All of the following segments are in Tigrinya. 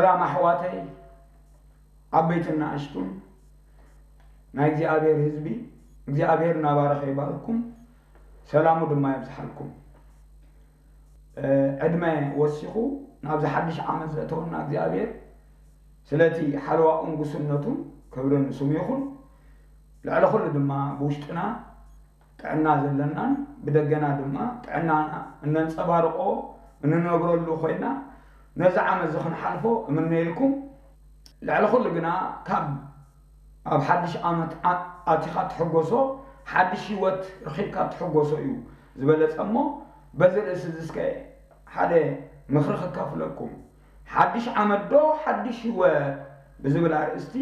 ሰላም ኣሕዋተይ፣ ዓበይትን ንኣሽቱን ናይ እግዚኣብሔር ህዝቢ፣ እግዚኣብሔር እናባረኸ ይባርኩም፣ ሰላሙ ድማ የብዝሓልኩም። እ፣ ዕድመ ወሲኹ ናብዚ ሓድሽ ዓመት ዘእተወና እግዚኣብሔር ስለቲ ሓለዋኡን ጉስነቱን ክብርን ንስሙ ይኹን። ልዕሊ ኩሉ ድማ ብውሽጥና ጥዕና ዘለናን ብደገና ድማ ጥዕናና እነንጸባርቆ እንነብረሉ ኮይና ነዚ ዓመት እዚ ክንሓልፎ እምነየልኩም። ልዕሊ ኩሉ ግና ካብ ኣብ ሓድሽ ዓመት ዓ-፣ ኣቲኻ ትሕጎሶ፣ ሓድሽ ህይወት ረኺብካ ትሕጎሶ እዩ ዝበለጸ እሞ፣ በዚ ርእሲ እዚ እስከ ሓደ ምኽሪ ከካፍለኩም። ሓድሽ ዓመት ዶ ሓድሽ ህይወት ብዝብል ኣርእስቲ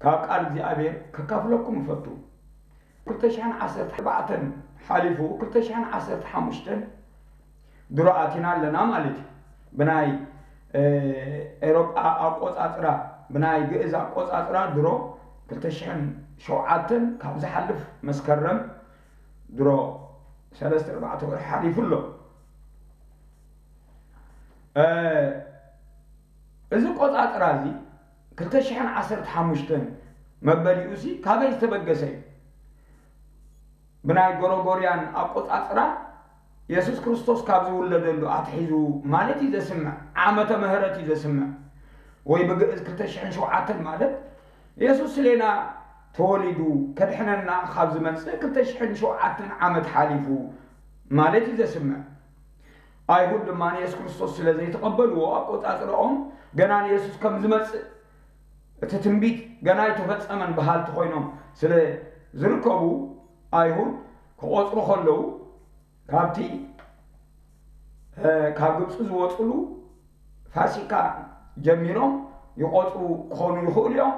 ካብ ቃል እግዚኣብሔር ከካፍለኩም እፈቱ። ክልተ ሽሕን ዓሰርተ ኣርባዕተን ሓሊፉ ክልተ ሽሕን ዓሰርተ ሓሙሽተን ድሮ ኣቲና ኣለና ማለት እዩ። ብናይ፣ እ፣ ኤሮጳ ኣቆጻጽራ፣ ብናይ ግእዝ ኣቆጻጽራ ድሮ ክልተ ሽሕን ሸውዓተን ካብ ዝሓልፍ መስከረም ድሮ ሰለስተ ኣርባዕተ ወርሒ ሓሊፉ ኣሎ። እ፣ እዚ ቆጻጽራ እዚ ክልተ ሽሕን ዓሰርተ ሓሙሽተን መበሊኡ እዚ ካበይ ዝተበገሰ እዩ? ብናይ ጎረጎርያን ኣቆጻጽራ የሱስ ክርስቶስ ካብ ዝውለደሉ ኣትሒዙ ማለት እዩ ዘስምዕ፣ ዓመተ ምህረት እዩ ዘስምዕ። ወይ ብግእዝ ክልተ ሽሕን ሸውዓተን ማለት የሱስ ስሌና ተወሊዱ ከድሕነና ካብ ዝመጽእ ክልተ ሽሕን ሸውዓተን ዓመት ሓሊፉ ማለት እዩ ዘስምዕ። ኣይሁድ ድማ ንየሱስ ክርስቶስ ስለ ዘይተቐበልዎ፣ ኣቆጻጽራኦም ገና ንየሱስ ከም ዝመጽእ እቲ ትንቢት ገና ኣይተፈጸመን በሃልቲ ኮይኖም ስለ ዝርከቡ፣ ኣይሁድ ክቖጽሩ ከለዉ ካብቲ፣ እ፣ ካብ ግብጺ ዝወጽሉ ፋሲካ ጀሚሮም ይቖጽሩ ክኾኑ ይኽእሉ እዮም።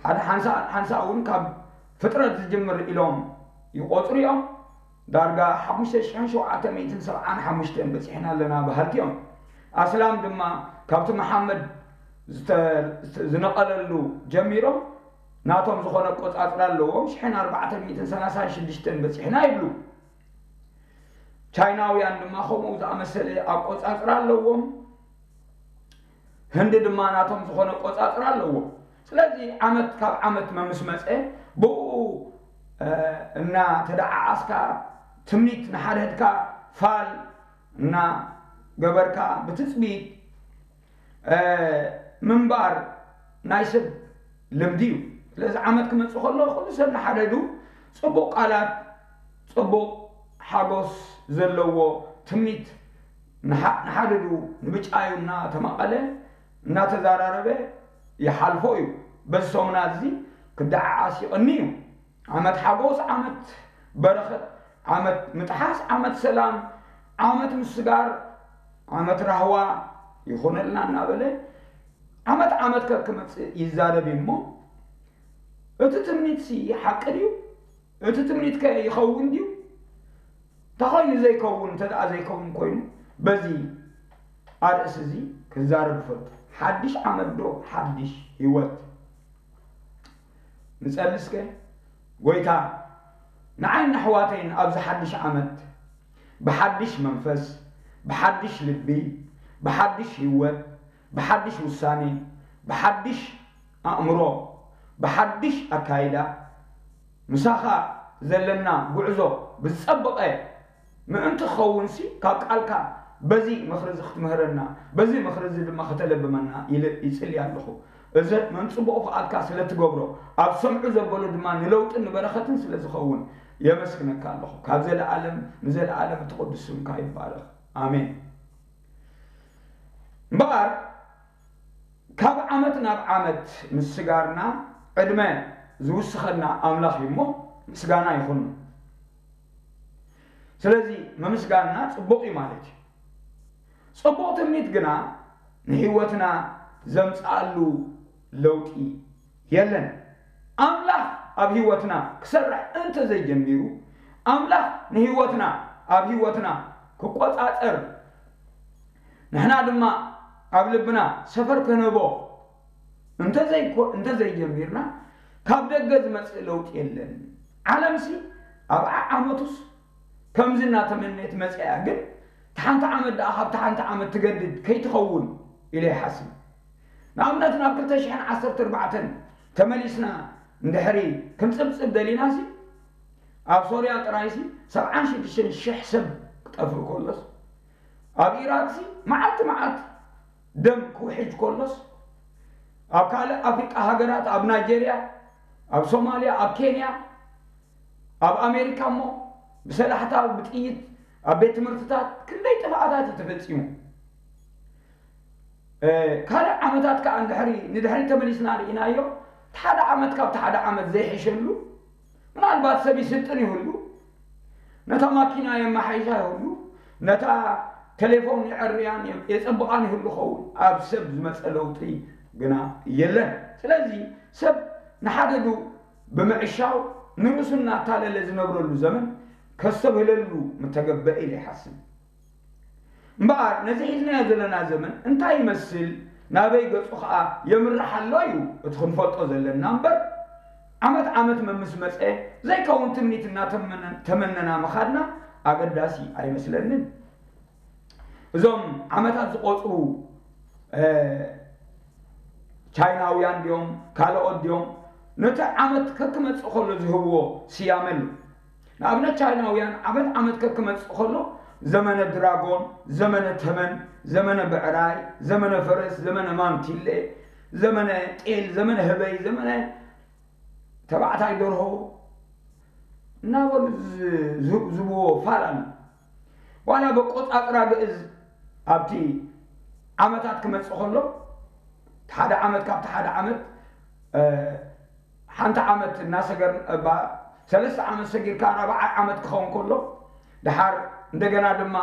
ሓደ ሓንሳእ ሓንሳእ እውን ካብ ፍጥረት ዝጅምር ኢሎም ይቖጽሩ እዮም። ዳርጋ ሓሙሽተ ሽሕን ሸውዓተ ሚእትን ሰብዓን ሓሙሽተን በጺሕና ኣለና በሃልቲ እዮም። ኣስላም ድማ ካብቲ መሓመድ ዝተ-፣ ዝነቐለሉ ጀሚሮም ናቶም ዝኾነ ኣቆጻጽራ ኣለዎም። ሽሕን ኣርባዕተ ሚእትን ሰላሳን ሽዱሽተን በጺሕና ይብሉ። ቻይናውያን ድማ ከምኡ ዝኣመሰለ ኣቆጻጽራ ኣለዎም። ህንዲ ድማ ናቶም ዝኾነ ኣቆጻጽራ ኣለዎም። ስለዚ ዓመት ካብ ዓመት መምስ መጸ ብኡ፣ እ፣ እናተደዓዓስካ ትምኒት ንሓድሕድካ ፋል እናገበርካ ብትጽቢት፣ እ፣ ምንባር ናይ ሰብ ልምዲ እዩ። ስለዚ ዓመት ክመጽእ ከሎ ኩሉ ሰብ ንሓደዱ ጽቡቕ ቃላት፣ ጽቡቕ ሓጎስ ዘለዎ ትምኒት ንሓ-፣ ንሓደዱ ንብጫዩ እናተማቐለ እናተዛራረበ ይሓልፎ እዩ። በዚ ሰሙናት እዚ ክደዓዓስ ይቕኒ እዩ። ዓመት ሓጎስ፣ ዓመት በረኸት፣ ዓመት ምጥሓስ፣ ዓመት ሰላም፣ ዓመት ምስጋር፣ ዓመት ራህዋ ይኹነልና እናበለ ዓመት ዓመት ከክመጽእ ይዛረብ እዩ እሞ፣ እቲ ትምኒትሲ ሓቂ ድዩ? እቲ ትምኒትከ ይኸውን ድዩ? እንታይ ኮይኑ ዘይከውን? እንተ ደኣ ዘይከውን ኮይኑ፣ በዚ ኣርእሲ እዚ ክዛረብ እፈቱ። ሓድሽ ዓመት ዶ ሓድሽ ህይወት? ንጸሊ እስከ። ጎይታ፣ ንዓይን ንኣሕዋተይን ኣብዚ ሓድሽ ዓመት ብሓድሽ መንፈስ፣ ብሓድሽ ልቢ፣ ብሓድሽ ህይወት፣ ብሓድሽ ውሳኔ፣ ብሓድሽ ኣእምሮ፣ ብሓድሽ ኣካይዳ፣ ምሳኻ ዘለና ጉዕዞ ብዝጸበቐ ምእንቲ ክኸውንሲ፣ ካብ ቃልካ በዚ ምኽሪ እዚ ክትምህረና፣ በዚ ምኽሪ እዚ ድማ ከተለብመና ኢለ ይጽሊ ኣለኹ። እዚ መን ጽቡቕ ፍቓድካ ስለ ትገብሮ፣ ኣብ ሰምዑ ዘበሉ ድማ ንለውጥን ንበረኸትን ስለ ዝኸውን የመስግነካ ኣለኹ። ካብ ዘለኣለም ንዘለኣለም እቲ ቅዱስ ስምካ ይባረኽ። ኣሜን። እምበኣር ካብ ዓመት ናብ ዓመት ምስጋርና ዕድመ ዝውስኸና ኣምላኽ እዩ እሞ ምስጋና ይኹን። ስለዚ ምምስጋንና ጽቡቕ እዩ ማለት እዩ። ጽቡቕ ትምኒት ግና ንህይወትና ዘምጽኣሉ ለውጢ የለን። ኣምላኽ ኣብ ህይወትና ክሰርሕ እንተዘይጀሚሩ፣ ኣምላኽ ንህይወትና ኣብ ህይወትና ክቆጻጸር፣ ንሕና ድማ ኣብ ልብና ሰፈር ክህንቦ እንተዘይኮ-፣ እንተዘይጀሚርና፣ ካብ ደገ ዝመጽእ ለውጢ የለን። ዓለምሲ ኣብ ዓ-፣ ዓመቱስ ከምዚ እናተመነየት መጽያ፣ ግን እታ ሓንቲ ዓመት ደኣ ካብታ ሓንቲ ዓመት ትገድድ ከይትኸውን ኢለ ይሓስብ። ንኣብነት ናብ ክልተ ሽሕን ዓሰርተ ኣርባዕተን ተመሊስና እንድሕሪ ክንጽብጽብ ደሊናሲ፣ ኣብ ሶርያ ጥራይሲ ሰብዓን ሽዱሽተን ሽሕ ሰብ ክጠፍእ ከሎስ፣ ኣብ ኢራቅሲ መዓልቲ መዓልቲ ደም ክውሕጅ ከሎስ፣ ኣብ ካልእ ኣፍሪቃ ሃገራት፣ ኣብ ናይጀርያ፣ ኣብ ሶማልያ፣ ኣብ ኬንያ፣ ኣብ ኣሜሪካ እሞ ብሰላሕታ ብጥይት ኣብ ቤት ትምህርትታት ክንደይ ጥፍኣታት እዩ ተፈጺሙ። ካልእ ዓመታት ከኣ ንድሕሪ ንድሕሪ ተመሊስና ርኢናዮ። እቲ ሓደ ዓመት ካብቲ ሓደ ዓመት ዘይሕሸሉ፣ ምናልባት ሰብ ይስልጥን ይህሉ፣ ነታ ማኪና የመሓይሻ ይህሉ፣ ነታ ቴሌፎን የዐርያን የጸብቓን ይህሉ ኸውን። ኣብ ሰብ ዝመጸ ለውጢ ግና የለን። ስለዚ ሰብ ንሓደዱ ብምዕሻው ንርእሱ እናታለለ ዝነብረሉ ዘመን ከስተብህለሉ ምተገበአ ኢለ ይሓስብ። እምበኣር ነዚ ሒዝናዮ ዘለና ዘመን እንታይ ይመስል፣ ናበይ ገጹ ኸኣ የምርሕ ኣሎ እዩ እቲ ክንፈልጦ ዘለና እምበር፣ ዓመት ዓመት መምስ መጸ ዘይከውን ትምኒት እናተመነና ምኻድና ኣገዳሲ ኣይመስለንን። እዞም ዓመታት ዝቖጽሩ ቻይናውያን ድዮም ካልኦት ድዮም ነቲ ዓመት ከክመጽእ ከሎ ዝህብዎ ስያመ ኣሎ። ንኣብነት ቻይናውያን ዓመት ዓመት ከክመጽእ ከሎ ዘመነ ድራጎን፣ ዘመነ ተመን፣ ዘመነ ብዕራይ፣ ዘመነ ፈረስ፣ ዘመነ ማንቲለ፣ ዘመነ ጤል፣ ዘመነ ህበይ፣ ዘመነ ተባዕታይ ደርሆ እናበሉ ዝህብዎ ፋል ኣሎ። ዋላ በቆጻጽራ ግእዝ ኣብቲ ዓመታት ክመጽእ ከሎ ሓደ ዓመት ካብቲ ሓደ ዓመት ሓንቲ ዓመት እናሰገር ሰለስተ ዓመት ሰጊርካ ራብዓይ ዓመት ክኸውን ከሎ ድሓር እንደገና ድማ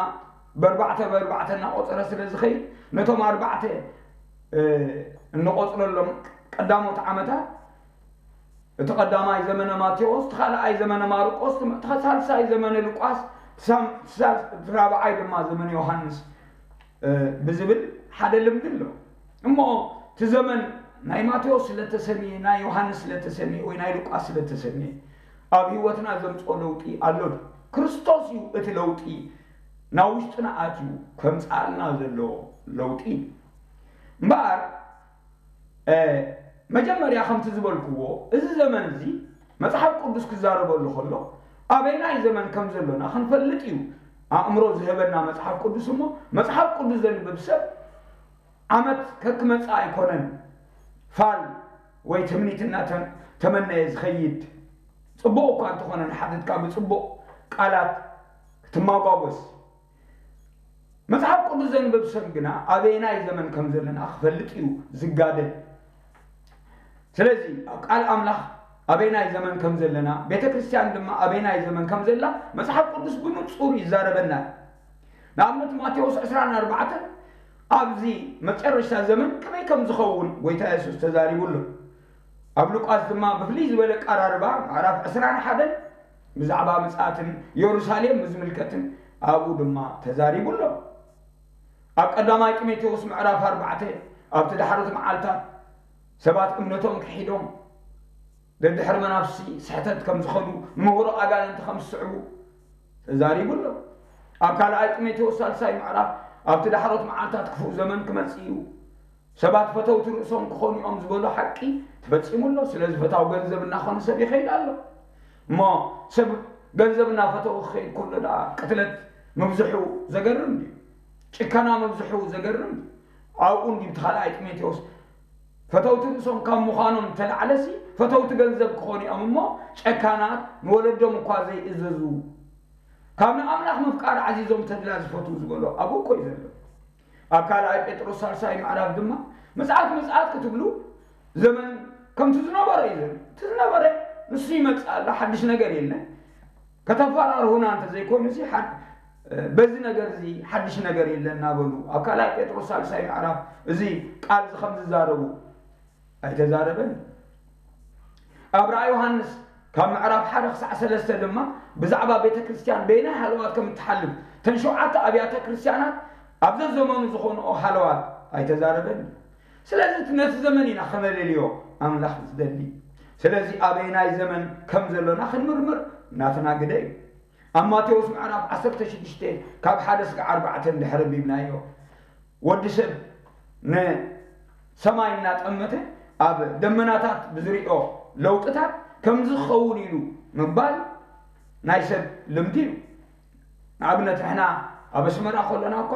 በርባዕተ በርባዕተ እናቆጸረ ስለ ዝኸይድ ነቶም ኣርባዕተ እንቆጽረሎም ቀዳሞት ዓመታት እቲ ቀዳማይ ዘመነ ማቴዎስ፣ እቲ ካልኣይ ዘመነ ማርቆስ፣ እቲ ሳልሳይ ዘመነ ሉቃስ፣ እቲ ራብዓይ ድማ ዘመነ ዮሃንስ ብዝብል ሓደ ልምዲ ኣሎ። እሞ እቲ ዘመን ናይ ማቴዎስ ስለተሰምየ፣ ናይ ዮሃንስ ስለተሰምየ ወይ ናይ ሉቃስ ስለተሰምየ ኣብ ህይወትና ዘምፅኦ ለውጢ ኣሎ ዶ? ክርስቶስ እዩ እቲ ለውጢ ናብ ውሽጥና ኣትዩ ከምፅኣልና ዘሎ ለውጢ። እምበኣር መጀመርያ ከምቲ ዝበልክዎ እዚ ዘመን እዚ መፅሓፍ ቅዱስ ክዛረበሉ ከሎ ኣበይናይ ዘመን ከም ዘሎና ክንፈልጥ እዩ ኣእምሮ ዝህበና መፅሓፍ ቅዱስ። እሞ መፅሓፍ ቅዱስ ዘንብብ ሰብ ዓመት ከክመፅእ ኣይኮነን ፋል ወይ ትምኒት እናተመነየ ዝኸይድ። ፅቡቕ እኳ እንተኾነ ንሓተትካ ብፅቡቕ ቃላት ክትመጓጎስ መጽሓፍ ቅዱስ ዘንብብ ሰብ ግና ኣበየናይ ዘመን ከም ዘለና ክፈልጥ እዩ ዝጋደል። ስለዚ ኣብ ቃል ኣምላኽ ኣበየናይ ዘመን ከም ዘለና፣ ቤተ ክርስቲያን ድማ ኣበየናይ ዘመን ከም ዘላ መጽሓፍ ቅዱስ ብንጹር ይዛረበና። ንኣብነት ማቴዎስ ዕስራን ኣርባዕተን ኣብዚ መጨረሽታ ዘመን ከመይ ከም ዝኸውን ጎይታ የሱስ ተዛሪቡ ኣሎ። ኣብ ሉቃስ ድማ ብፍልይ ዝበለ ኣቀራርባ ምዕራፍ ዕስራን ሓደን ብዛዕባ ምጽኣትን የሩሳሌም ብዝምልከትን ኣብኡ ድማ ተዛሪቡ ኣሎ። ኣብ ቀዳማይ ጢሞቴዎስ ምዕራፍ ኣርባዕተ ኣብቲ ዳሕሮት መዓልታት ሰባት እምነቶም ክሒዶም ደድሕሪ መናፍሲ ስሕተት ከም ዝኸዱ ንምህሮ ኣጋንንቲ ከም ዝስዕቡ ተዛሪቡ ኣሎ። ኣብ ካልኣይ ጢሞቴዎስ ሳልሳይ ምዕራፍ ኣብቲ ዳሕሮት መዓልታት ክፉእ ዘመን ክመጽእ እዩ። ሰባት ፈተውቲ ርእሶም ክኾኑ እዮም ዝበሎ ሓቂ ተፈጺሙ ኣሎ። ስለዚ ፈታው ገንዘብ እናኾነ ሰብ ይኸይድ ኣሎ። እሞ ሰብ ገንዘብ እናፈተው ክኸይድ ከሎ ደኣ ቅትለት ምብዝሑ ዘገርም ድዩ? ጭከና ምብዝሑ ዘገርም ድዩ? ኣብኡ እንዲ እቲ ካልኣይ ጢሞቴዎስ ፈተውቲ ርእሶም ካብ ምዃኖም ተላዕለሲ ፈተውቲ ገንዘብ ክኾኑ እዮም እሞ ጨካናት ንወለዶም እኳ ዘይእዘዙ ካብ ንኣምላኽ ምፍቃር ዓዚዞም ተድላ ዝፈትዉ ዝበሎ ኣብኡ እኮ እዩ ዘሎ። ኣብ ካልኣይ ጴጥሮስ ሳልሳይ ምዕራፍ ድማ ምጽኣት ምጽኣት ክትብሉ ዘመን ከምቲ ዝነበረ እዩ ዘሎ። እቲ ዝነበረ ንሱ ይመጽእ ኣሎ፣ ሓድሽ ነገር የለን። ከተፈራርሁና እንተዘይኮይኑ እዚ ሓድ- በዚ ነገር እዚ ሓድሽ ነገር የለን እናበሉ ኣብ ካልኣይ ጴጥሮስ ሳልሳይ ምዕራፍ እዚ ቃል እዚ ከም ዝዛረቡ ኣይተዛረበን። ኣብ ራእይ ዮሃንስ ካብ ምዕራፍ ሓደ ክሳዕ ሰለስተ ድማ ብዛዕባ ቤተ ክርስቲያን በየናይ ሃለዋት ከም እትሓልፍ እተን ሸውዓተ ኣብያተ ክርስቲያናት ኣብ ዘዘመኑ ዝኾንኦ ሃለዋት ኣይተዛረበን። ስለዚ እቲ ነቲ ዘመን ኢና ከነለልዮ ኣምላኽ ዝደሊ። ስለዚ ኣበየናይ ዘመን ከም ዘሎና ክንምርምር ናትና ግደ እዩ። ኣብ ማቴዎስ ምዕራፍ ዓሰርተ ሽዱሽተ ካብ ሓደ ስጋዕ ኣርባዕተ እንድሕር ኣንቢብናዮ ወዲ ሰብ ንስጋን ሰማይ እናጠመተ ኣብ ደመናታት ብዝሪኦ ለውጥታት ከምዚ ክኸውን ኢሉ ምባል ናይ ሰብ ልምዲ እዩ። ንኣብነት ንሕና ኣብ ኣስመራ ከሎና እኳ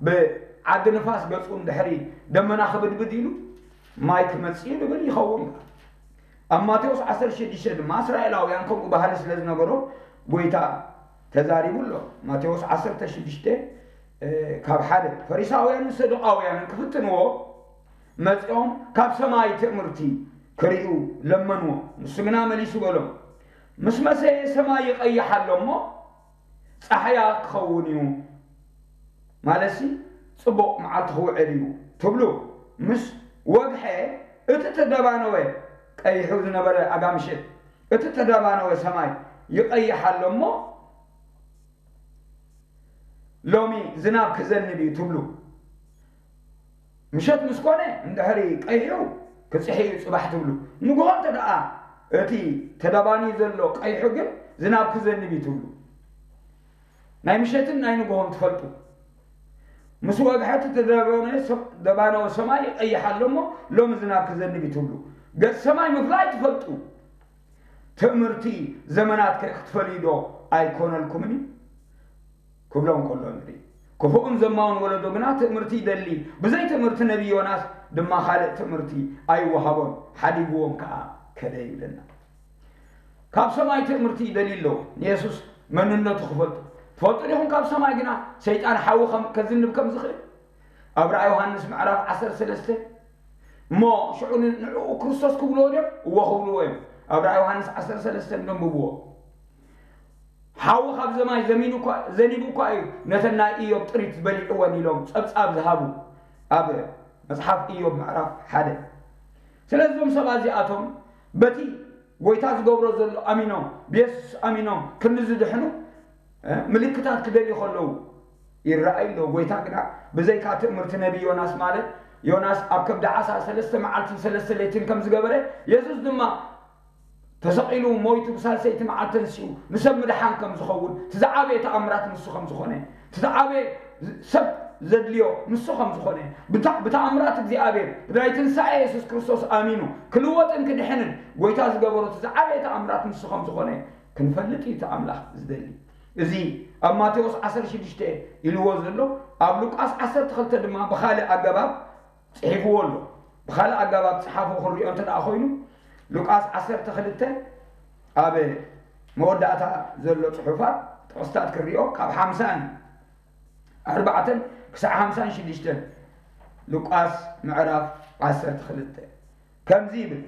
ብዓዲ ንፋስ ገጹ እንድሕሪ ደመና ክብድብድ ኢሉ ማይ ክመጽእ እዩ ንብል ይኸውን። ኣብ ማቴዎስ ዓሰርተ ሽዱሽተ ድማ እስራኤላውያን ከምኡ ባህሊ ስለ ዝነበሮ ጎይታ ተዛሪቡ ኣሎ። ማቴዎስ ዓሰርተ ሽዱሽተ ካብ ሓደ ፈሪሳውያንን ሰዱቃውያንን ክፍትንዎ መጺኦም ካብ ሰማይ ትእምርቲ ክርእዩ ለመንዎ። ንሱ ግና መሊሱ በሎም፣ ምስ መሰየ ሰማይ ይቐይሕ ኣሎ እሞ ጻሕያ ክኸውን እዩ፣ ማለትሲ ጽቡቕ መዓልቲ ክውዕል እዩ ትብሉ። ምስ ወግሐ እቲ ተደባነወ ቀይሑ ዝነበረ ኣጋምሸት እቲ ተደባነወ ሰማይ ይቐይሕ ኣሎ እሞ ሎሚ ዝናብ ክዘንብ እዩ ትብሉ። ምሸት ምስ ኮነ እንድሕሪ ቀይሑ ክፅሒ እዩ ፅባሕ ትብሉ። ንግሆ እንተ ደኣ እቲ ተደባንዩ ዘሎ ቀይሑ ግን ዝናብ ክዘንብ እዩ ትብሉ። ናይ ምሸትን ናይ ንግሆን ትፈልጡ። ምስ ወግሐ እቲ ተደባነወ ሰ- ደባነወ ሰማይ ይቐይሕ ኣሎ እሞ ሎሚ ዝናብ ክዘንብ እዩ ትብሉ። ገጽ ሰማይ ምፍላይ ትፈልጡ። ትእምርቲ ዘመናት ከ ክትፈልዩ ዶ ኣይኮነልኩምን እዩ? ክብሎም ከሎ ንርኢ። ክፉእን ዘማውን ወለዶ ግና ትእምርቲ ይደሊ፣ ብዘይ ትእምርቲ ነቢ ዮናስ ድማ ካልእ ትእምርቲ ኣይወሃቦን፣ ሓዲግዎም ከኣ ከደ ይብለና። ካብ ሰማይ ትእምርቲ ይደልዩ ኣለዉ፣ ንየሱስ መንነቱ ክፈልጡ። ትፈልጡ ዲኹም? ካብ ሰማይ ግና ሰይጣን ሓዊ ከም ከዝንብ ከም ዝኽእል ኣብ ራእይ ዮሃንስ ምዕራፍ ዓሰርተ ሰለስተ እሞ ሽዑ ን- ንዕኡ ክርስቶስ ክብልዎ ድዮም? እዎ ክብልዎ እዮም። ኣብ ራእይ ዮሃንስ ዓሰርተ ሰለስተ እንደንብብዎ ሓዊ ካብ ሰማይ ዘሚኑ እኳ- ዘኒቡ እኳ እዩ ነተን ናይ ኢዮብ ጥሪት በሊዕወን ኢሎም ጸብጻብ ዝሃቡ ኣብ መጽሓፍ ኢዮብ ምዕራፍ ሓደ። ስለዚ እዞም ሰባት እዚኣቶም በቲ ጎይታ ዝገብሮ ዘሎ ኣሚኖም ብየሱስ ኣሚኖም ክንዲ ዝድሕኑ ምልክታት ክደልዩ ከለዉ ይረኣዩ ኣለዉ። ጎይታ ግና ብዘይካ ትእምርቲ ነቢ ዮናስ ማለት ዮናስ ኣብ ከብዲ ዓሳ ሰለስተ መዓልትን ሰለስተ ለይትን ከም ዝገበረ የሱስ ድማ ተሰቒሉ ሞይቱ ብሳልሰይቲ መዓልቲ ተንሲኡ ንሰብ ምድሓን ከም ዝኸውን እቲ ዝዓበየ ተኣምራት ንሱ ከም ዝኾነ እቲ ዝዓበየ ሰብ ዘድልዮ ንሱ ከም ዝኾነ ብታ- ብተኣምራት እግዚኣብሔር ብናይ ትንሳኤ የሱስ ክርስቶስ ኣሚኑ ክልወጥን ክድሕንን ጎይታ ዝገበሮ እቲ ዝዓበየ ተኣምራት ንሱ ከም ዝኾነ ክንፈልጥ እዩ እቲ ኣምላኽ ዝደሊ። እዚ ኣብ ማቴዎስ ዓሰርተ ሽዱሽተ ኢልዎ ዘሎ ኣብ ሉቃስ ዓሰርተ ክልተ ድማ ብኻልእ ኣገባብ ጽሒፍዎ ኣሎ። ብኻልእ ኣገባብ ጸሓፉ ክንሪኦ እንተ ደኣ ኮይኑ ሉቃስ ዓሰርተ ክልተ ኣብ መወዳእታ ዘሎ ጽሑፋት ጥቕስታት ክንሪኦ ካብ ሓምሳን ኣርባዕተን ክሳዕ ሓምሳን ሽዱሽተን ሉቃስ ምዕራፍ ዓሰርተ ክልተ ከምዚ ይብል፣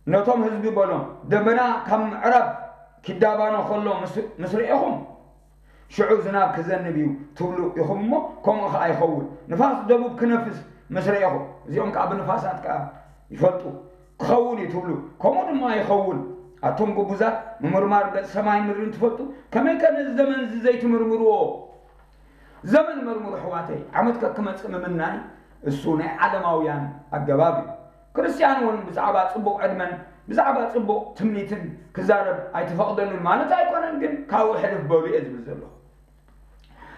ነቶም ህዝቢ በሎም፣ ደመና ካብ ምዕራብ ኪዳባኖ ከሎ ምስ- ምስ ርኤኹም፣ ሽዑ ዝናብ ክዘንብ እዩ ትብሉ ኢኹም እሞ፣ ከምኡ ኸዓ ይኸውን። ንፋስ ደቡብ ክነፍስ ምስ ርኤኹም፣ እዚኦም ከዓ ብንፋሳት ከዓ ይፈልጡ፣ ክኸውን እዩ ትብሉ፣ ከምኡ ድማ ይኸውን። ኣቱም ግቡዛት፣ ምምርማር ገጽ ሰማይን ምድርን ትፈልጡ፣ ከመይከ ነዚ ዘመን እዚ ዘይትምርምርዎ? ዘመን መርምሩ ኣሕዋተይ፣ ዓመት ከክመጽእ ምምናይ እሱ ናይ ዓለማውያን ኣገባብ እዩ። ክርስትያን እውን ብዛዕባ ጽቡቕ ዕድመን ብዛዕባ ጽቡቕ ትምኒትን ክዛረብ ኣይተፈቕደሉን ማለት ኣይኮነን፣ ግን ካብኡ ሕልፍ በሉ እየ ዝብል ዘለኹ።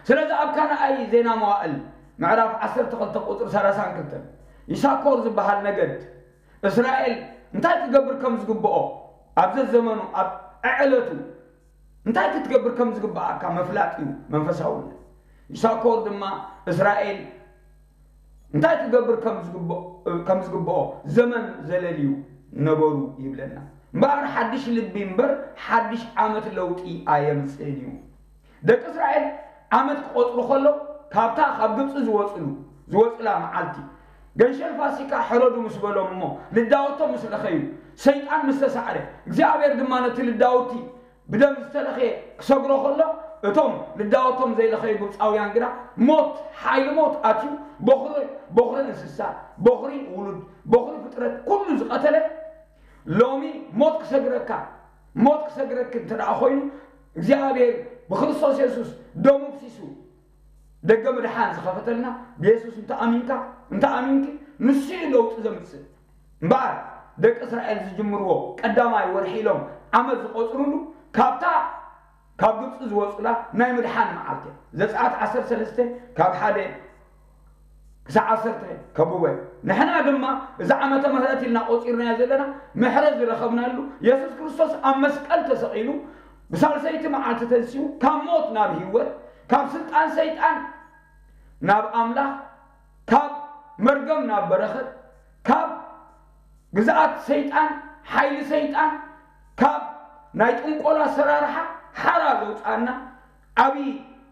ስለዚ ኣብ ካልኣይ ዜና መዋእል ምዕራፍ ዓሰርተ ክልተ ቁጽሪ ሰላሳን ክልተን ይሳኮር ዝበሃል ነገድ እስራኤል እንታይ ክገብር ከም ዝግብኦ ኣብ ዘዘመኑ ኣብ ዕዕለቱ እንታይ ክትገብር ከም ዝግብኣካ ምፍላጥ እዩ መንፈሳውነት። ይሳኮር ድማ እስራኤል እንታይ ክገብር ከም ዝግብኦ- ከም ዝግብኦ ዘመን ዘለልዩ ነበሩ ይብለና። እምበኣር ሓድሽ ልቢ እምበር ሓድሽ ዓመት ለውጢ ኣየምጽእን እዩ። ደቂ እስራኤል ዓመት ክቖጽሩ ከሎ ካብታ ካብ ግብጺ ዝወጽሉ ዝወጽላ መዓልቲ ገንሸል ፋሲካ ሕረዱ ምስ በሎም እሞ ልዳወቶም ምስ ለኸዩ ሰይጣን ምስ ተሳዕረ እግዚኣብሔር ድማ ነቲ ልዳውቲ ብደም ዝተለኸየ ክሰግሮ ከሎ እቶም ልዳወቶም ዘይለኸዩ ግብፃውያን ግና ሞት ሓይሊ ሞት ኣትዩ በኹሪ በኹሪ እንስሳ በኹሪ ውሉድ በኹሪ ፍጥረት ኩሉ ዝቐተለ ሎሚ ሞት ክሰግረካ ሞት ክሰግረክ እንተ ደኣ ኮይኑ እግዚኣብሔር ብክርስቶስ የሱስ ደሙ ፍሲሱ ደገ ምድሓን ዝኸፈተልና ብየሱስ እንተ ኣሚንካ እንተ ኣሚንኪ ንሱ እዩ ለውጢ ዘምፅእ እምበኣር ደቂ እስራኤል ዝጅምርዎ ቀዳማይ ወርሒ ኢሎም ዓመት ዝቆፅሩሉ ካብታ ካብ ግብፂ ዝወፁላ ናይ ምድሓን መዓልቲ ዘፀኣት ዓሰርተ ሰለስተ ካብ ሓደ ክሳዕ ዓሰርተ ከብቦ እዮም። ንሕና ድማ እዚ ዓመተ ምሕረት ኢልና ቆጺርናዮ ዘለና ምሕረት ዝረኸብናሉ፣ የሱስ ክርስቶስ ኣብ መስቀል ተሰቒሉ ብሳልሰይቲ መዓልቲ ተንሲኡ፣ ካብ ሞት ናብ ህይወት፣ ካብ ስልጣን ሰይጣን ናብ ኣምላኽ፣ ካብ መርገም ናብ በረኸት፣ ካብ ግዝኣት ሰይጣን፣ ሓይሊ ሰይጣን፣ ካብ ናይ ጥንቆላ ኣሰራርሓ ሓራ ዘውፅኣና ዓብዪ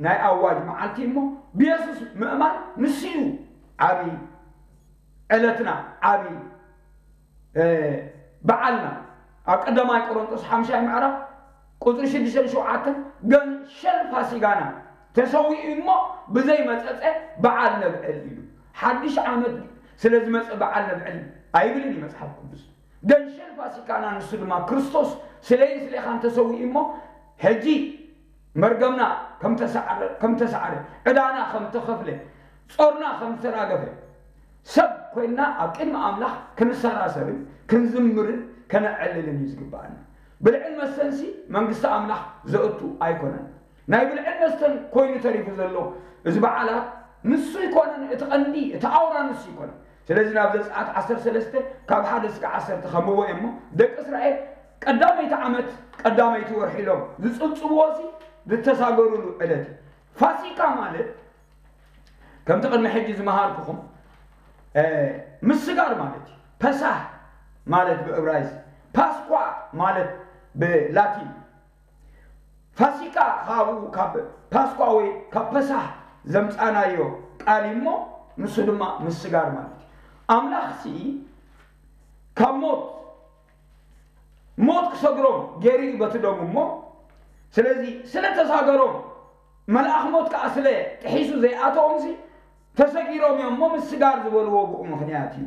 ናይ ኣዋጅ መዓልቲ እሞ፣ ብየሱስ ምእማን ንሱ እዩ ዓብዪ ዕለትና፣ ዓብዪ በዓልና። ኣብ ቀዳማይ ቆሮንቶስ ሓምሻይ ምዕራፍ ቁፅሪ ሽዱሽተን ሸውዓተን፣ ገንሸል ፋሲጋና ተሰዊኡ እሞ ብዘይ መፀፀ በዓል ነብዕል ኢሉ። ሓድሽ ዓመት ስለ ዝመፀ በዓል ነብዕል ኣይብልን እዩ መፅሓፍ ቅዱስ። ገንሸል ፋሲካና ንሱ ድማ ክርስቶስ ስለይን ስሌኻን ተሰዊኡ እሞ፣ ሕጂ መርገምና ከም ተሳዕረ፣ ዕዳና ከም ተኸፍለ፣ ጾርና ከም ዝተራገፈ፣ ሰብ ኮይንና ኣብ ቅድሚ ኣምላኽ ክንሰራሰብን ክንዝምርን ከነዕልልን እዩ ዝግብኣና። ብልዕን መስተንሲ መንግስቲ ኣምላኽ ዘእቱ ኣይኮነን። ናይ ብልዕን መስተን ኮይኑ ተሪፉ ዘሎ እዚ በዓላት ንሱ ይኮነን፣ እቲ ቀንዲ፣ እቲ ኣውራ ንሱ ይኮነን። ስለዚ ናብ ዘጸኣት ዓሰርተ ሰለስተ ካብ ሓደ እስከ ዓሰርተ ከንብቦ እየ እሞ፣ ደቂ እስራኤል ቀዳመይቲ ዓመት ቀዳመይቲ ወርሒ ኢሎም ዝጽብጽብዎ ሲ ዝተሳገሩሉ ዕለት እዩ። ፋሲካ ማለት ከምቲ ቅድሚ ሕጂ ዝመሃርኩኹም፣ እ፣ ምስጋር ማለት እዩ። ፐሳህ ማለት ብዕብራይስ፣ ፓስኳ ማለት ብላቲን። ፋሲካ ካብኡ ካብ ፓስኳ ወይ ካብ ፐሳህ ዘምጻናዮ ቃል እሞ ንሱ ድማ ምስጋር ማለት እዩ። ኣምላኽ ሲ ካብ ሞት፣ ሞት ክሰግሮም ገይሩ እዩ በቲ ደሙ እሞ፣ ስለዚ ስለ ተሳገሮም፣ መልኣኽ ሞት ከኣ ስለ ጥሒሱ ዘይኣተዎም ሲ ተሰጊሮም እዮም እሞ ምስጋር ዝበልዎ ብኡ ምኽንያት እዩ።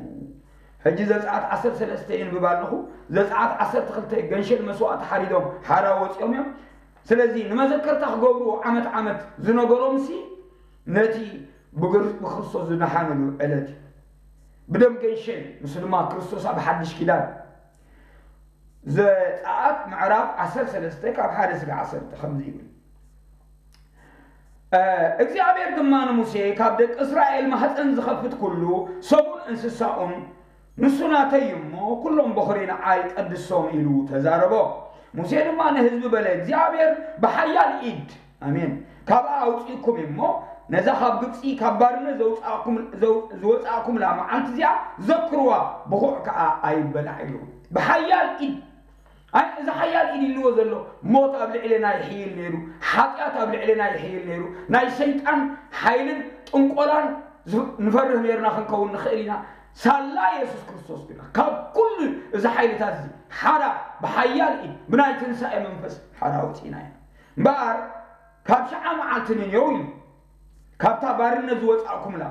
ሕጂ ዘጸኣት ዓሰርተ ሰለስተ የንብብ ኣለኹ። ዘጸኣት ዓሰርተ ክልተ ገንሸል መስዋእቲ ሓሪዶም ሓራ ወጺኦም እዮም። ስለዚ ንመዘከርታ ክገብርዎ ዓመት ዓመት ዝነገሮም ሲ ነቲ ብግር-፣ ብክርስቶስ ዝደሓንሉ ዕለት እዩ። ብደም ገንሸል ንሱ ድማ ክርስቶስ ኣብ ሓድሽ ኪዳን ዘጸኣት ምዕራፍ ዓሰርተ ሰለስተ ካብ ሓደ እስከ ዓሰርተ ከምዚ ይብል። እ፣ እግዚኣብሔር ድማ ንሙሴ፣ "ካብ ደቂ እስራኤል ማህፀን ዝኸፍት ኩሉ ሰቡን እንስሳኡን ንሱ ናተይ እዩ እሞ፣ ኩሎም በኹሪ ንዓይ ቀድሶም" ኢሉ ተዛረቦ። ሙሴ ድማ ንህዝቢ በለ፣ "እግዚኣብሔር ብሓያል ኢድ፣ ኣሜን፣ ካብኣ ኣውፂእኩም እዩ እሞ፣ ነዛ ካብ ግብፂ፣ ካብ ባርነት ዘውፃእኩም-፣ ዘው-፣ ዝወፃእኩምላ መዓልቲ እዚኣ ዘክርዋ፣ ብኹዕ ከዓ ኣይበላዕ" ኢሉ። ብሓያል ኢድ ኣይ፣ እዚ ሓያል ኢድ ኢልዎ ዘሎ፣ ሞት ኣብ ልዕሌና ይሕይል ነይሩ፣ ሓጢኣት ኣብ ልዕሌና ይሕይል ነይሩ፣ ናይ ሰይጣን ሓይልን ጥንቆላን ዝ-፣ ንፈርህ ነይርና ክንከውን ንኽእል ኢና። ሳላ የሱስ ክርስቶስ ግና ካብ ኩሉ እዚ ሓይልታት እዚ ሓራ ብሓያል ኢድ ብናይ ትንሳኤ መንፈስ ሓራ ኣውፂእና ኢና። እምበኣር ካብ ሸዓ መዓልቲ ንኔው ኢሉ፣ ካብታ ባርነት ዝወፃእኩምላ፣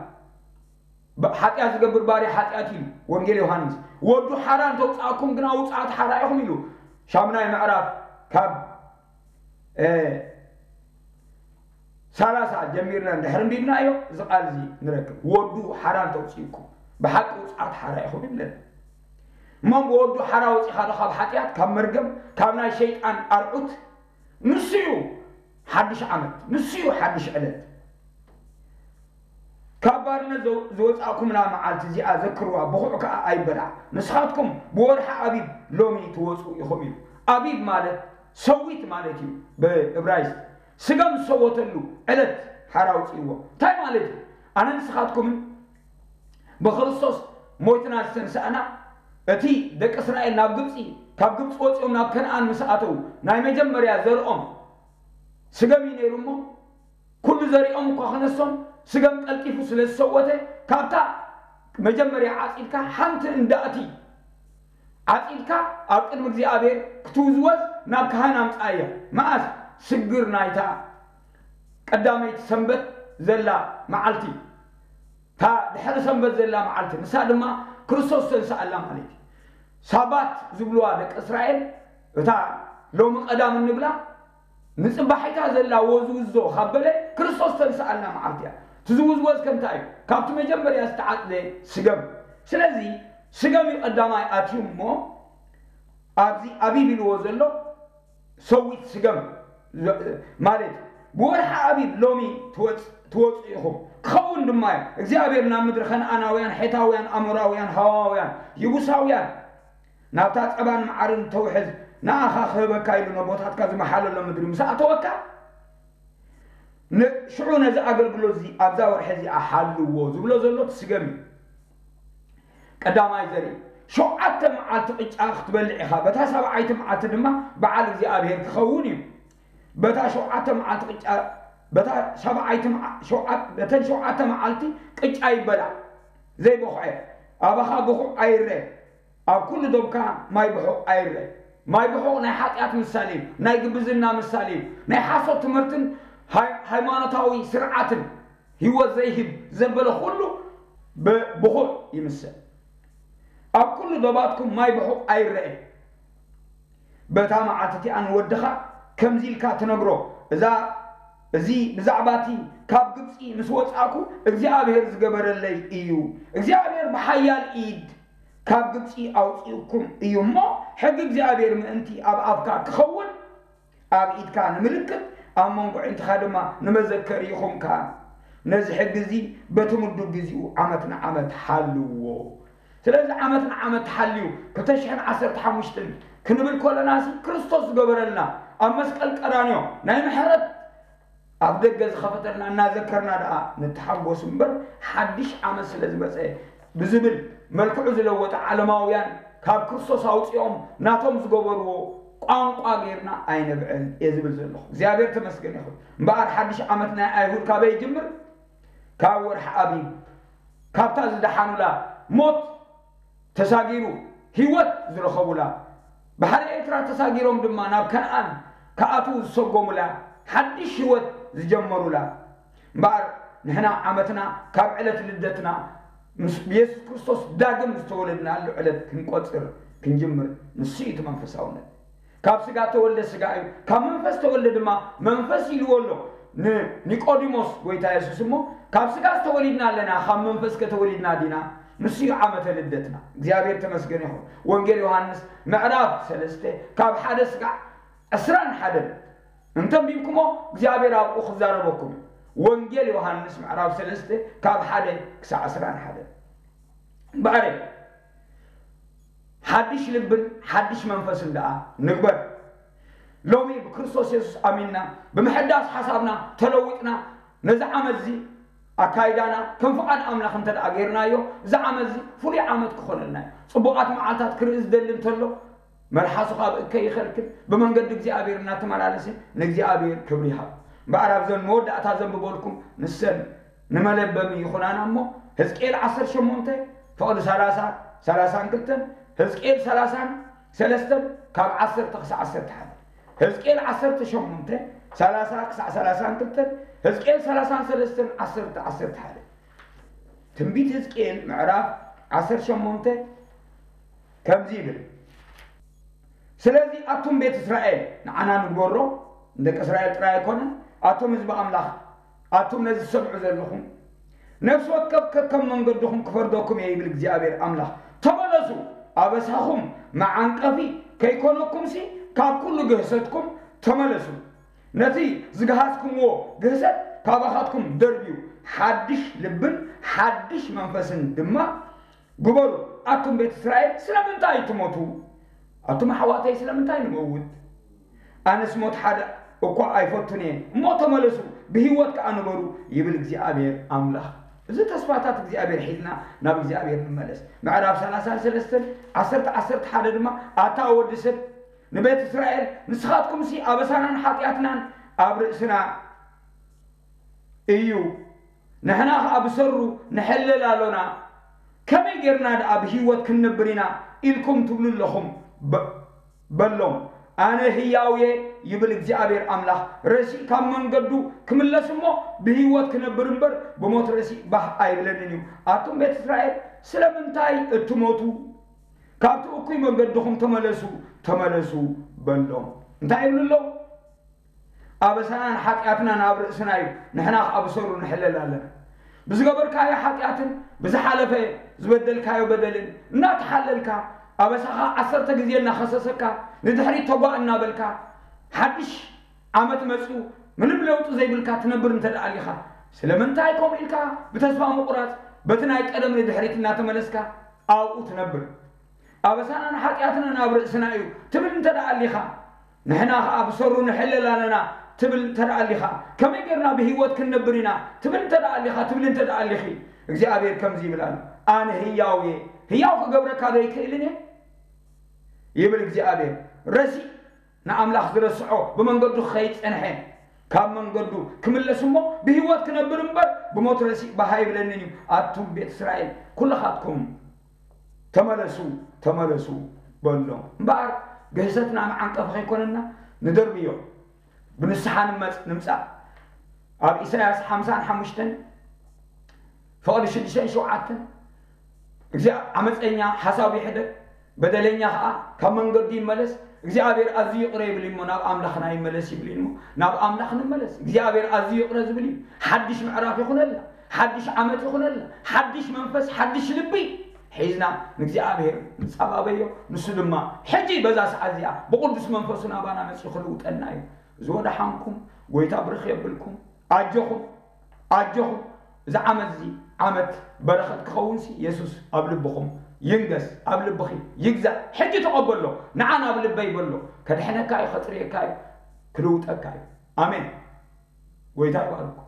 ብ-፣ ሓጢኣት ዝገብር ባርያ ሓጢኣት እዩ። ወንጌል ዮሃንስ፣ "ወዱ ሓራ እንተውፅኣኩም ግና ውፅኣት ሓራ ኢኹም" ኢሉ። ሻምናይ ምዕራፍ ካብ፣ እ፣ ሰላሳ ጀሚርና እንድሕር ኣንቢብናዮ፣ እዚ ቃል እዚ ንረክብ። "ወዱ ሓራ እንተውፅእኩም፣ ብሓቂ ውፅኣት ሓራ ኢኹም" ይብለና። እሞ ብወዱ ሓራ ወፂኻ ዶ ካብ ሓጢኣት፣ ካብ መርገም፣ ካብ ናይ ሸይጣን ኣርዑት? ንሱ እዩ ሓድሽ ዓመት፣ ንሱ እዩ ሓድሽ ዕለት። ካብ ባርነት ዘው-፣ ዝወጻእኩምላ መዓልቲ እዚኣ ዘክርዋ፣ ብኹዕ ከኣ ኣይበልዓ። ንስኻትኩም ብወርሒ ኣቢብ ሎሚ ትወጹ ኢኹም ኢሉ። ኣቢብ ማለት ሰዊት ማለት እዩ ብእብራይስጥ። ስገም ዝሰወተሉ ዕለት ሓራ ኣውጽእዎ። እንታይ ማለት እዩ? ኣነ ንስኻትኩምን ብክርስቶስ ሞይትና ዝተንሳእና፣ እቲ ደቂ እስራኤል ናብ ግብጺ፣ ካብ ግብጺ ወጺኦም ናብ ከነኣን ምስ ኣተዉ፣ ናይ መጀመርያ ዘርኦም ስገም እዩ ነይሩ እሞ፣ ኩሉ ዘሪኦም እኳ ክነሶም፣ ስገም ቀልጢፉ ስለ ዝሰወተ፣ ካብታ መጀመርያ ዓጺድካ ሓንቲ እንዳእቲ ዓጺድካ ኣብ ቅድሚ እግዚኣብሔር ክትውዝወዝ ናብ ካህን ኣምጽኣዮ። መኣስ? ስግር ናይታ ቀዳመይቲ ሰንበት ዘላ መዓልቲ፣ እታ ድሕሪ ሰንበት ዘላ መዓልቲ፣ ንሳ ድማ ክርስቶስ ዝተንስኣላ ማለት እዩ። ሳባት ዝብልዋ ደቂ እስራኤል፣ እታ ሎሚ ቀዳም እንብላ፣ ንጽባሒታ ዘላ ወዝውዞ ካብ በለ፣ ክርስቶስ ዝተንስኣላ መዓልቲ እያ። እቲ ዝውዝወዝ ከ እንታይ እዩ? ካብቲ መጀመርያ ዝተዓጽደ ስገም። ስለዚ ስገም እዩ ቀዳማይ ኣትዩ እሞ፣ ኣብዚ ኣቢብ ኢልዎ ዘሎ ሰዊት ስገም ዘ-፣ ማለት ብወርሒ ኣቢብ ሎሚ ትወጽ-፣ ትወጹ ኢኹም። ክኸውን ድማ እዩ። እግዚኣብሔር ናብ ምድሪ ከነኣናውያን፣ ሔታውያን፣ ኣሞራውያን፣ ሃዋውያን፣ ይቡሳውያን፣ ናብታ ጸባን መዓርን ተውሕዝ ንኣኻ ክህበካ ኢሉ ነቦታትካ ዝመሓለሎ ምድሪ ምስ ኣተወካ፣ ን-፣ ሽዑ ነዚ ኣገልግሎት እዚ ኣብዛ ወርሒ እዚኣ ሓልዎ ዝብሎ ዘሎ ትስገም እዩ። ቀዳማይ ዘርኢ፣ ሸውዓተ መዓልቲ ቅጫ ክትበልዕ ኢኻ፣ በታ ሰብዓይቲ መዓልቲ ድማ በዓል እግዚኣብሔር ክኸውን እዩ። በታ ሸውዓተ መዓልቲ ቅጫ፣ በታ ሰብዓይቲ መዓ-፣ ሸውዓ-፣ በተን ሸውዓተ መዓልቲ ቅጫ ይበላዕ፣ ዘይበኹዐ፣ ኣባኻ ብኹዕ ኣይረ፣ ኣብ ኩሉ ዶብካ ማይ ብሑቕ ኣይረ። ማይ ብሑቕ ናይ ሓጢኣት ምሳሌ እዩ፣ ናይ ግብዝና ምሳሌ እዩ፣ ናይ ሓሶት ትምህርትን ሃይ-፣ ሃይማኖታዊ ስርዓትን ህይወት ዘይህብ ዘበለ ኩሉ ብ-፣ ብኹዕ ይምሰል። ኣብ ኩሉ ዶባትኩም ማይ ብሑቕ ኣይረአ። በታ መዓልቲ እቲኣ ንወድኻ ከምዚ ኢልካ ትነግሮ፣ እዛ፣ እዚ ብዛዕባ እቲ ካብ ግብጺ ምስ ወጻእኩ እግዚኣብሔር ዝገበረለይ እዩ። እግዚኣብሔር ብሓያል ኢድ ካብ ግብጺ ኣውጺኡኩም እዩ እሞ፣ ሕጊ እግዚኣብሔር ምእንቲ ኣብ ኣፍካ ክኸውን፣ ኣብ ኢድካ ንምልክት፣ ኣብ መንጎ ኣዒንትኻ ድማ ንመዘከሪ ይኹንካ። ነዚ ሕጊ እዚ በቲ ምዱብ ግዜኡ ዓመት ንዓመት ሓልዎ። ስለዚ ዓመት ንዓመት ተሓልዩ ክልተ ሽሕን ዓሰርተ ሓሙሽተን ክንብል ከለናሲ፣ ክርስቶስ ዝገበረልና ኣብ መስቀል ቀራንዮ ናይ ምሕረት ኣፍ ደገ ዝኸፈተልና እናዘከርና ደኣ ንተሓጎስ እምበር፣ ሓድሽ ዓመት ስለ ዝመጸ ብዝብል መልክዑ ዝለወጠ ዓለማውያን ካብ ክርስቶስ ኣውጺኦም ናቶም ዝገበርዎ ቋንቋ ጌርና ኣይነብዕል እየ ዝብል ዘለኹ። እግዚኣብሔር ተመስገን ይኹን። እምበኣር ሓድሽ ዓመት ናይ ኣይሁድ ካበይ ይጅምር? ካብ ወርሒ ኣቢብ፣ ካብታ ዝደሓኑላ፣ ሞት ተሳጊሩ ህይወት ዝረኸቡላ፣ ባሕሪ ኤርትራ ተሳጊሮም ድማ ናብ ከነኣን ክኣትዉ ዝሰጎሙላ ሓድሽ ህይወት ዝጀመሩላ። እምበኣር ንሕና ዓመትና ካብ ዕለት ልደትና ምስ የሱስ ክርስቶስ ዳግም ዝተወለድናሉ ዕለት ክንቆጽር ክንጅምር ንሱ እዩ እቲ መንፈሳውነት። ካብ ስጋ ተወልደ ስጋ እዩ፣ ካብ መንፈስ ተወልደ ድማ መንፈስ ኢልዎ ኣሎ ንኒቆዲሞስ ጎይታ የሱስ። እሞ ካብ ስጋ ዝተወሊድና ኣለና፣ ካብ መንፈስ ከተወሊድና ዲና? ንሱ እዩ ዓመተ ልደትና። እግዚኣብሔር ተመስገን ይኹን። ወንጌል ዮሃንስ ምዕራፍ ሰለስተ ካብ ሓደ ስጋዕ ዕስራን ሓደን እንተንቢብኩሞ፣ እግዚኣብሔር ኣብኡ ክዛረበኩም እዩ። ወንጌል ዮሃንስ ምዕራፍ ሰለስተ ካብ ሓደ ክሳዕ ዕስራን ሓደን። እምበኣር ሓድሽ ልብን ሓድሽ መንፈስን ደኣ ንግበር። ሎሚ ብክርስቶስ የሱስ ኣሚንና፣ ብምሕዳስ ሓሳብና ተለዊጥና፣ ነዚ ዓመት እዚ ኣካይዳና ከም ፍቓድ ኣምላኽ እንተ ደኣ ጌርናዮ፣ እዚ ዓመት እዚ ፍሉይ ዓመት ክኾነልና እዩ። ጽቡቓት መዓልታት ክርኢ ዝደሊ እንተሎ፣ መልሓሱ ካብ እከይ ይኸልክል፣ ብመንገዲ እግዚኣብሔር እናተመላለሰ ንእግዚኣብሔር ክብሪ ይሃብ። እምበኣር ኣብዘን መወዳእታ ዘንብበልኩም ንሰን ንመለበሚ ይኹናና እሞ፣ ሕዝቅኤል ዓሰርተ ሸሞንተ ፍቕዲ ሰላሳ፣ ሰላሳን ክልተን፣ ሕዝቅኤል ሰላሳን ሰለስተን ካብ ዓሰርተ ክሳዕ ዓሰርተ ሓደ፣ ሕዝቅኤል ዓሰርተ ሸሞንተ ሰላሳ ክሳዕ ሰላሳን ክልተን፣ ሕዝቅኤል ሰላሳን ሰለስተን ዓሰርተ፣ ዓሰርተ ሓደ። ትንቢት ሕዝቅኤል ምዕራፍ ዓሰርተ ሸሞንተ ከምዚ ይብል፣ ስለዚ ኣቱም ቤት እስራኤል፣ ንዓና ንግበሮ፣ ንደቂ እስራኤል ጥራይ ኣይኮነን፣ ኣቱም ህዝቢ ኣምላኽ፣ ኣቱም ነዚ ትሰምዑ ዘለኹም፣ ነፍሲ ወከፍ ከከም መንገድኹም ክፈርደኩም እየ ይብል እግዚኣብሔር ኣምላኽ። ተመለሱ፣ ኣበሳኹም መዓንቀፊ ከይኮነኩምሲ፣ ካብ ኩሉ ግህሰትኩም ተመለሱ። ነቲ ዝገሃስኩምዎ ግህሰት ካባኻትኩም ደርብዩ፣ ሓድሽ ልብን ሓድሽ መንፈስን ድማ ግበሩ። ኣቱም ቤት እስራኤል ስለምንታይ ትሞቱ? ኣቱም ኣሕዋተይ ስለምንታይ ንመውት? ኣነስ ሞት ሓደ እኳ ኣይፈቱን እየ። እሞ ተመለሱ፣ ብህይወት ከኣ ንበሩ ይብል እግዚኣብሔር ኣምላኽ። እዚ ተስፋታት እግዚኣብሔር ሒዝና ናብ እግዚኣብሔር ንመለስ። ምዕራፍ ሰላሳን ሰለስተን ዓሰርተ ዓሰርተ ሓደ ድማ ኣታ ወዲ ሰብ ንቤት እስራኤል ንስኻትኩምሲ ኣበሳናን ሓጢኣትናን ኣብ ርእስና እዩ። ንሕና ኸኣ ብሰሩ ንሕለል ኣሎና። ከመይ ጌርና ደኣ ብህይወት ክንነብር ኢና ኢልኩም ትብሉ ኣለኹም በ-፣ በሎም። ኣነ ህያው እየ ይብል እግዚኣብሔር ኣምላኽ። ረሲእ ካብ መንገዱ ክምለስ እሞ ብህይወት ክነብር እምበር ብሞት ረሲእ ባህ ኣይብለንን እዩ። ኣቱም ቤት እስራኤል ስለምንታይ እትሞቱ? ካብቲ እኩይ መንገድኹም ተመለሱ፣ ተመለሱ በሎም። እንታይ ይብሉ ኣለዉ? ኣበሳናን ሓጢኣትናን ኣብ ርእስና እዩ፣ ንሕና ኸኣ ብሰሩ ንሕለል ኣለና። ብዝገበርካዮ ሓጢኣትን ብዝሓለፈ ዝበደልካዮ በደልን እናተሓለልካ፣ ኣበሳኻ ዓሰርተ ግዜ እናኸሰሰካ፣ ንድሕሪት ተጓእ እናበልካ፣ ሓድሽ ዓመት መጺኡ ምንም ለውጢ ዘይብልካ ትነብር እንተ ደኣ ኣሊኻ፣ ስለምንታይ ከምኡ ኢልካ ብተስፋ ምቑራጽ በቲ ናይ ቀደም ንድሕሪት እናተመለስካ ኣብኡ ትነብር? ኣበሳናን ሓጢኣትናን ኣብ ርእስና እዩ ትብል እንተ ደኣ ኣሊኻ፣ ንሕና ኸኣ ብሰሩ ንሕለል ኣለና ትብል እንተ ደኣ ኣሊኻ፣ ከመይ ጌርና ብህይወት ክንነብር ኢና ትብል እንተ ደኣ ኣሊኻ፣ ትብል እንተ ደኣ ኣሊኺ፣ እግዚኣብሔር ከምዚ ይብል ኣሎ፣ ኣነ ህያው እየ፣ ህያው ክገብረካ ዶ ኣይክእልን እየ? ይብል እግዚኣብሔር። ረሲእ ንኣምላኽ ዝረስዖ ብመንገዱ ክኸይድ ጸንሐ። ካብ መንገዱ ክምለስ እሞ ብህይወት ክነብር እምበር ብሞት ረሲእ ባህ ኣይብለንን እዩ። ኣቱም ቤት እስራኤል ኩልኻትኩም ተመለሱ፣ ተመለሱ በሎም። እምበኣር ግህሰትና መዓንቀፊ ከይኮነና ንደርብዮ። ብንስሓ ንመጽ-፣ ንምጻእ። ኣብ ኢሳያስ ሓምሳን ሓሙሽተን ፍቕዲ ሽዱሽተን ሸውዓተን እግዚኣብ-፣ ዓመፀኛ ሓሳቡ ይሕደግ፣ በደለኛ ኸዓ ካብ መንገዱ ይመለስ። እግዚኣብሔር ኣዝዩ ይቕረ ይብል እሞ ናብ ኣምላኽና ይመለስ ይብል እሞ ናብ ኣምላኽ ንመለስ። እግዚኣብሔር ኣዝዩ ይቕረ ዝብል እዩ። ሓድሽ ምዕራፍ ይኹነልና፣ ሓድሽ ዓመት ይኹነልና፣ ሓድሽ መንፈስ፣ ሓድሽ ልቢ ሒዝና ንእግዚኣብሔር ንጸባበዮ። ንሱ ድማ ሕጂ በዛ ሰዓት እዚኣ ብቕዱስ መንፈሱ ናባና መጺኡ ክልውጠና እዩ። እዚ ወደሓንኩም፣ ጎይታ ብርኽ የብልኩም። ኣጆኹም፣ ኣጆኹም። እዚ ዓመት እዚ ዓመት በረኸት ክኸውንሲ የሱስ ኣብ ልብኹም ይንገስ፣ ኣብ ልብኺ ይግዛእ። ሕጂ ተቐበሎ፣ ንዓ ናብ ልበይ በሎ። ከድሕነካ እዩ፣ ከጽርየካ እዩ፣ ክልውጠካ እዩ። ኣሜን። ጎይታ ይባርኩም።